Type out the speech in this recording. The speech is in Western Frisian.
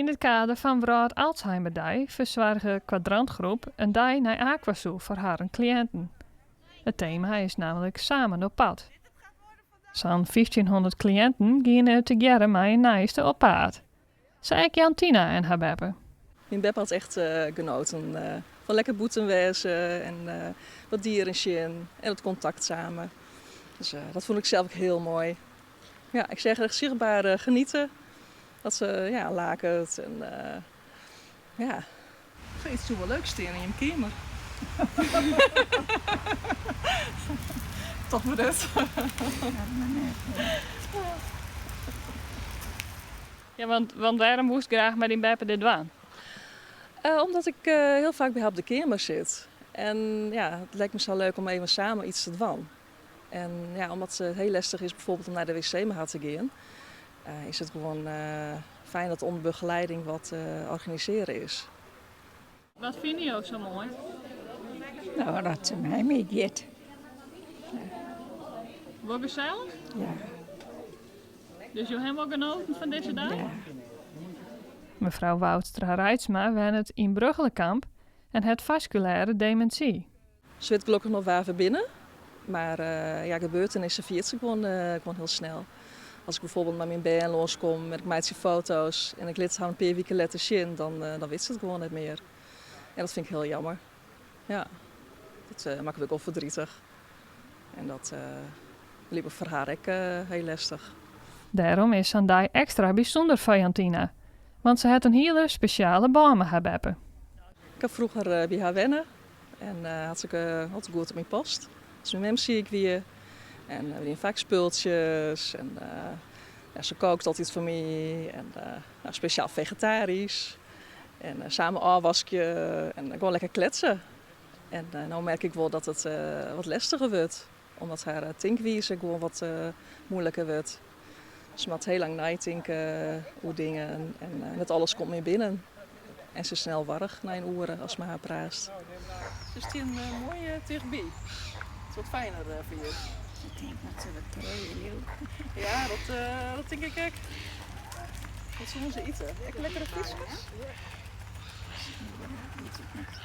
Yn it kader fan Wrâld Alzheimerdei fersoarge Kwadrantgroep in dei nei AquaZoo foar harren kliïnten. It tema is nammentlik 'Samen op pad'. Sa'n fyftjinhûndert kliïnten giene tegearre mei in neiste op paad. Sa ek Jantina en har beppe. Myn beppe hat echt genoten fan lekker bûten wêze en wat dieren sjen en it kontakt samen. Dus dat fûn ik sels ek hiel moai. Ja, ik seach echt sichtber genieten. Dat se ja, laket en ja. Sokyts soe wol leuk stean yn jim keamer. Toch mar net. Ja, want, want wêrom woest graach mei dyn beppe dit dwaan? Omdat ik hiel faak by har op de keamer sit. En ja, it liket my sa leuk om even samen iets te dwaan. En ja, omdat it hiel lestich is bijvoorbeeld om nei de wc mei har te gean, is it gewoan fijn dat ûnder begeleiding wat organisearre is. Wat fine jo sa moai? No, dat se mei my giet. Wol gesellich? Ja. Dus jo hawwe wol genoten fan dizze dei? Ja. Mefrou Woudstra Reitsma wennet yn Brugchelekamp en hat faskulêre demintsy. Se wit gelokkich noch wêr't we binne, mar ja, gebeurtenissen ferjit se gewoan, gewoan hiel snel. As ik bijvoorbeeld mei myn bern lânskom en ik meitsje foto's en ik lit har in pear wiken letter sjen, dan, dan wit se it gewoan net mear. En dat fyn ik hiel jammer. Ja, dat makket my ek wol verdrietig. En dat liket my foar har ek hiel lestich. Dêrom is sa'n dei ekstra bysûnder foar Jantina, want se hat in hiele spesjale bân mei har beppe. Ik ha froeger by har wenne en hat se ek altyd goed op my past. As myn mem siik wie en we diene faak spultsjes en ja, se kookt altyd foar my en no, spesjaal fegetarysk. En samen ôfwaskje en gewoan lekker kletse. En no merk ik wol dat it wat lestiger wurdt, omdat har tinkwize gewoan wat muoiliker wurdt. Se moat hiel lang neitinke oer dingen en net alles komt mear binnen. En se is snel warch nei in oere ast mei har praatst. Se stean moai tichtby. It is wat fijner foar jim. Ik tink dat se wat krije, joh. Ja, dat tink ik ek. Wat soene se ite? Ek lekkere fiskjes? Ja, wit ik net.